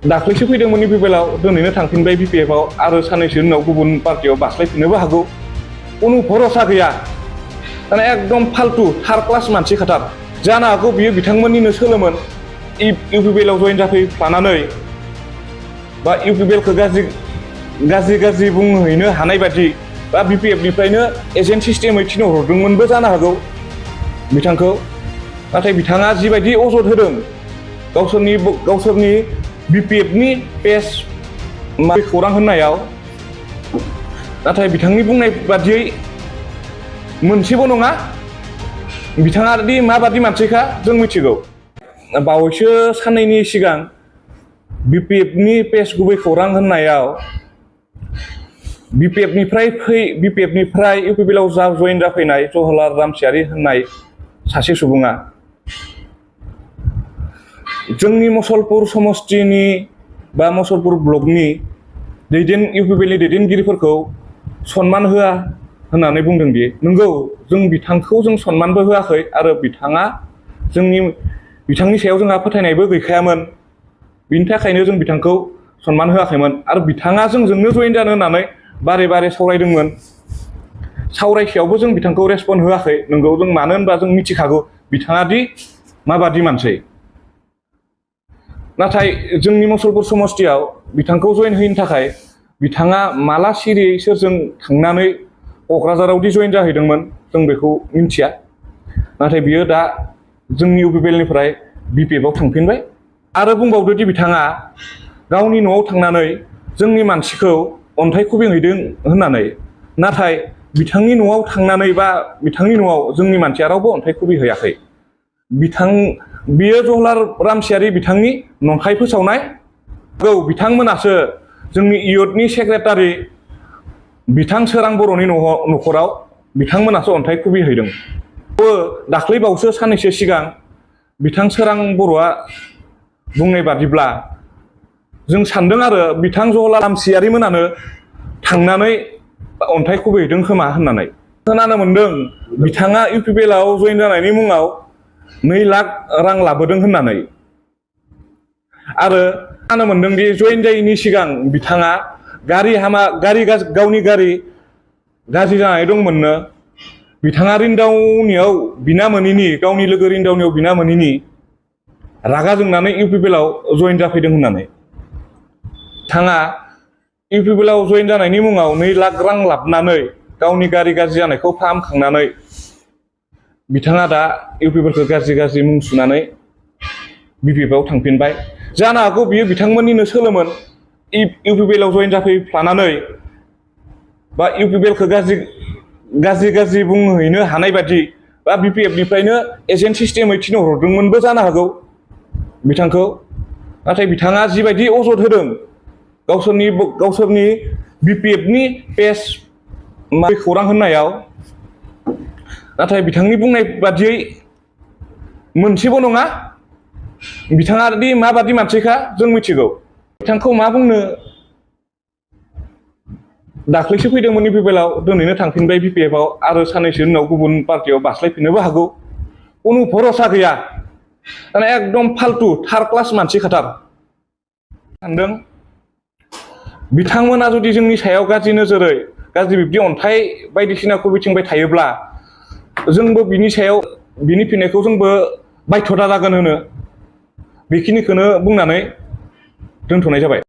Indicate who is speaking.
Speaker 1: दाख्लैसो फैदोंमोन इउपिपिएलआव दिनैनो थांफिनबाय बिपिएफआव आरो साननैसो उनाव गुबुन पार्टियाव बास्लायफिननोबो हागौ कुनु भरोसा गैया माने एकदम फाल्तु थार्ड क्लास मानसि खाथार जानो हागौ बियो बिथांमोननिनो सोलोमोन इउपिपिएलआव जयेन जाफैफ्लानानै बा इउपिपिएलखौ गाज्रि बुंहैनो हानाय बादि बा बिपिएफनिफ्रायनो एजेन्ट सिस्टेमै थिनहरदोंमोनबो जानो हागौ बिथांखौ नाथाय बिथाङा जिबायदि अजद होदों गावसोरनि बिपिएफनि पेज खौरां होननायाव नाथाय बिथांनि बुंनाय बादियै मोनसेबो नङा बिथाङा दि माबादि मानसिखा जों मिथिगौ बावैसो साननैनि सिगां बिपिएफनि पेज गुबै खौरां होननायाव बिपिएफनिफ्राय इउपिपिएलआव जयेन जाफैनाय जवाहरलाल रामसियारि होननाय सासे सुबुङा जोंनि मुसलपुर समस्तिनि बा मुसलपुर ब्लकनि इउपिपिएलनि दैदेनगिरिफोरखौ सनमान होआ होननानै बुंदों दि नंगौ जों बिथांखौ जों सनमानबो होआखै आरो बिथांनि सायाव जोंहा फोथायनायबो गैखायामोन बिनि थाखायनो जों बिथांखौ सनमान होआखैमोन आरो बिथाङा जोंनो जयेन जानो होननानै बारे सावरायदोंमोन सावरायसेयावबो जों बिथांखौ रेसपन्ड होआखै नंगौ जों मानो होनबा जों मिथिखागौ बिथाङा दि माबादि मानसि नाथाय जोंनि मुसलपुर समस्तियाव बिथांखौ जयेन होनो थाखाय बिथाङा माला सिरियै सोरजों थांनानै क'क्राझाराव दि जयेन जाहैदोंमोन जों बेखौ मिथिया नाथाय बियो दा जोंनि इउपिपिएलनिफ्राय बिपिएफआव थांफिनबाय आरो बुंबावदो दि बिथाङा गावनि न'आव थांनानै जोंनि मानसिखौ अन्थाइ खुबैहैदों होननानै नाथाय बिथांनि न'आव थांनानै बा बिथांनि न'आव जोंनि मानसिया रावबो अन्थाइ खुबैहैयाखै बियो जवाहरलाल रामसियारि बिथांनि नंखाय फोसावनाय बिथांमोनासो जोंनि इयुथनि सेक्रेटारि बिथां सोरां बर'नि न'खराव बिथांमोनासो अन्थाइ खुबैहैदों दाख्लै बावैसो साननैसो सिगां बिथां सोरां बर'आ बुंनाय बादिब्ला जों सानदों आरो बिथां जवाहरलाल रामसियारि मोनानो थांनानै अन्थाइ खुबैहैदों खोमा होननानै खोनानो मोनदों बिथाङा इउपिपिएलआव जयेन जानायनि मुङाव 2 लाख रां लाबोदों होननानै आरो खोनानो मोनदों दि जयेन जायैनि सिगां बिथाङा गावनि गारि गाज्रि जानानै दंमोननो बिथाङा रिन्दावनियाव बिना मोनैनि गावनि लोगो रिन्दावनियाव बिना मोनैनि रागा जोंनानै इउपिपिएलआव जयेन जाफैदों होननानै बिथाङा इउपिपिएलआव जयेन जानायनि मुङाव 2 लाख रां लाबोनानै गावनि गारि गाज्रि जानायखौ फाहामखांनानै बिथाङा दा इउपिपिएलखौ गाज्रि मुं सुनानै बिपिएफआव थांफिनबाय जानो हागौ बियो बिथांमोननिनो सोलोमोन इउपिपिएलआव जयेन जाफैफ्लानानै बा इउपिपिएलखौ गाज्रि बुंहैनो हानाय बादि बा बिपिएफनिफ्रायनो एजेन्ट सिस्टेमै थिनहरदोंमोनबो जानो हागौ बिथांखौ नाथाय बिथाङा जिबायदि अजद होदों गावसोरनि बिपिएफनि पेज खौरां होननायाव नाथाय बिथांनि बुंनाय बादियै मोनसेबो नङा बिथाङा दि माबादि मानसिखा जों मिथिगौ बिथांखौ मा बुंनो दाख्लैसो फैदोंमोन इउपिपिएलआव दिनैनो थांफिनबाय बिपिएफआव आरो साननैसो उनाव गुबुन पार्टियाव बास्लायफिननोबो हागौ कुनु भरोसा गैया माने एकदम फाल्तु थार्ड क्लास मानसि खाथार सानदों बिथांमोना जुदि जोंनि सायाव गाज्रि नोजोरै गाज्रि बिब्दि अन्थाइ बायदिसिनाखौ बिथिंबाय थायोब्ला जोंबो बिनि फिननायखौ जोंबो बाध्यता जागोन होनो बेखिनिखौनो बुंनानै दोनथ'नाय जाबाय।